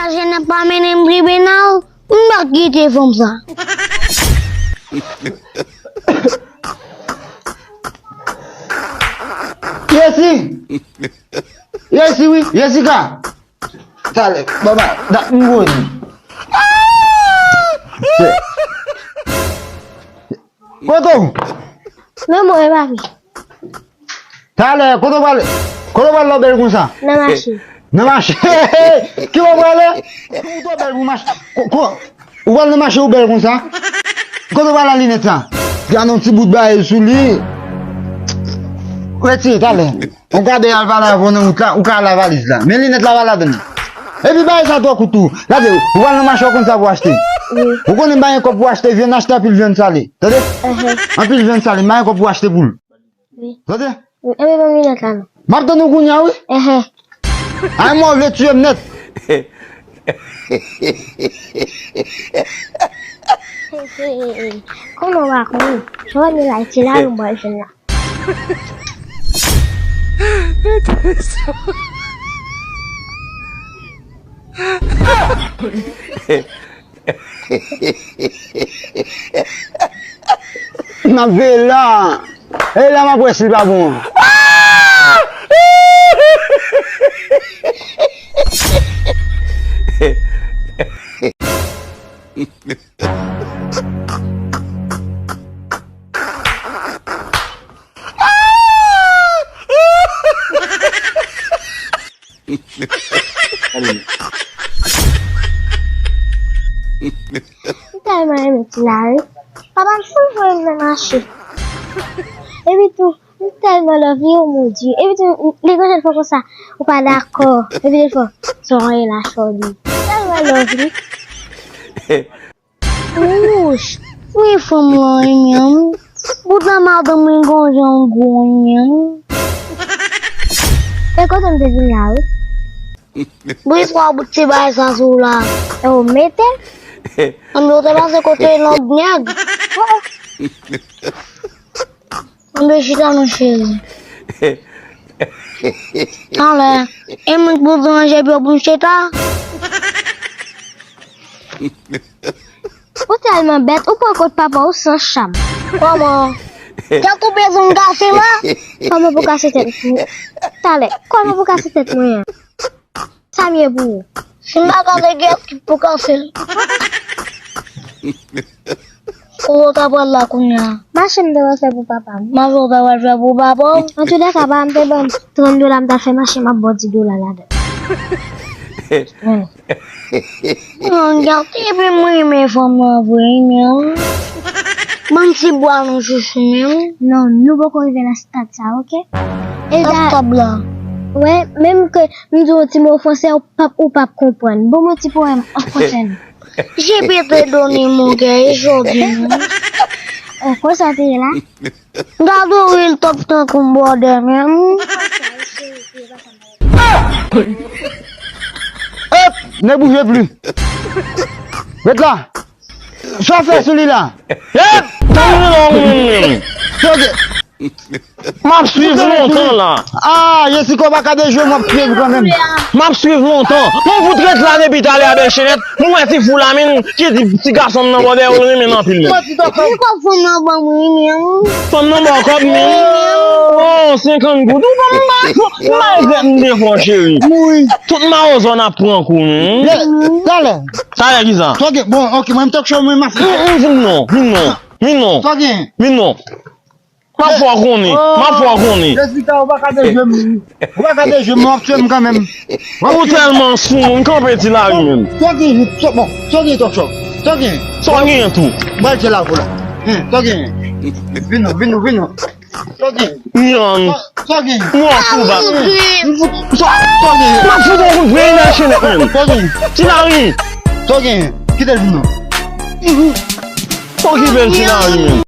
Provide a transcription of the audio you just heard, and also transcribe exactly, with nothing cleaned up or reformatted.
Jenèf pa mennen m tribinal, m pa t kite fanm sa. Yesi! Yesi wi, Yesika! Talè, baba, dat m gwo di. Kote w? Men mwen, papi. Talè, kote w prale? Kote w prale lò bèl konsa? Nan mache. Nan mache? Ki wè w prale? Ou twò bèl pou mache. Ko, ko, ou pral nan mache ou bèl konsa? Kote w prale a linèt sa? Gade yon ti bout bagay sou li. Retire talè. Ou ka de al pale avè w nan wout la, ou ka al la valiz la. Men linèt la pa ladann. Epi bagay sa twò kout tou. Gade, ou pral nan mache w konn sa pou achte. Wi. Ou konnen m pa gen kòb pou achte vyann, achte anpil vyann sale. Tande? Ehe. Anpil vyann sale, m pa gen kòb pou achte poul. Wi. Tande? Wi, epi ban m linèt la non. M ap tann ou kounye a wi. Ehe. Ay mwen vle tiye m nèt. Konnen w pa konnen. Jodi la, se la nou pral jwenn la. M ap veye la. E la m ap wè si l pa bon an. M tèlman renmen Ti Lari. Papa m chak jou voye m nan mache. Epi tou, m tèlman love li, oh mon Dieu. Epi tou, li gon jan fè konsa, ou pa dakò. Epi defwa, sa w ye la, Shorty. M tèlman love li. Wouch, men fanm lan renmen m. Poutan madanm mwen gon jan gwo renmen m. E kote m te vin la wi. Bris kwa bout ti bagay sa sou la. E w mete? Ann yo te pase kote lòt nèg. Oh, oh. Ann yo chita non cheri. Talè, e mwen k pou ranje pye pou m chita? Ou tèlman bèt, ou pran kot papa w san cham. Kòman? Tèt ou bezwen m kase la? Kòman pou kase tèt ou? Talè, kòman pou kase tèt mwen an? Sa m ye pou ou? Si m pa kase, kiyès ki pou kase l? Kote w ta pral la kounye a? Mache m te pral fè pou papa m. Mache w ta pral fè pou papa w? Antoulèka, papa m te ban m trant dola, m ta fè mache, m ap ba w di dola ladan. Non, gade, epi mwen renmen fanm nan vre, men. Ban m ti bwa non, chouchou, men. Non, nou poko rive nan stad sa, oke? E da, stad la. Wè, menm ke m di w yon ti mo fransè, ou p ap, ou p ap konprann. Bon, mwen ti powèm an fransè non. Je peux te donner mon cœur aujourd'hui, non? Oh, konsa te ye la? Gade w ri l top tankou m bòdè menm. Ep! Ne bougez plus. Ret la. Sa w fè sou li la? Ep! Tann non, menm. M ap swiv lontan la. Ah, Jessica, w pa ka dejwe, m ap swiv kanmenm. M ap swiv lontan. Mwen fout ret la depi talè a bèl chenèt. Mwen wè ti fou la, men ki di ti gason m nan bòdè yo, l renmen l anpil menm. Li kòb fanm nan ban mwen, menm. Fanm nan ba w kòb, menm. Oh, senkant goud. Ou ban m ba, m ba zèt m defò, cheri. Tout mawozo n ap pran kou, menm. Talè. Talè ki sa? Bon, ok, mwen m talk show, mwen m ap. Vin non, vin non, vin non. Vin non. M ap fè w konnen, m ap fè w konnen. Jessica, ou pa ka dejwe m. Ou pa ka dejwe m, w ap tye m kanmenm. Ou tèlman sou moun, kanpe Ti Lari menm. Sa w gen, bon, sa w gen, talk show? Sa w gen? Sa w gen tou? Bal se la pou la. Hein, sa w gen? Vin non, vin non, vin non. Sa w gen? Yon. Sa w gen? Mwen ap fou bat. Sa w gen? M ap fout yon kout vre nan chenèt menm. Sa w gen? Ti Lari. Sa w gen? Kite l vin non. Okipe l Ti Lari menm.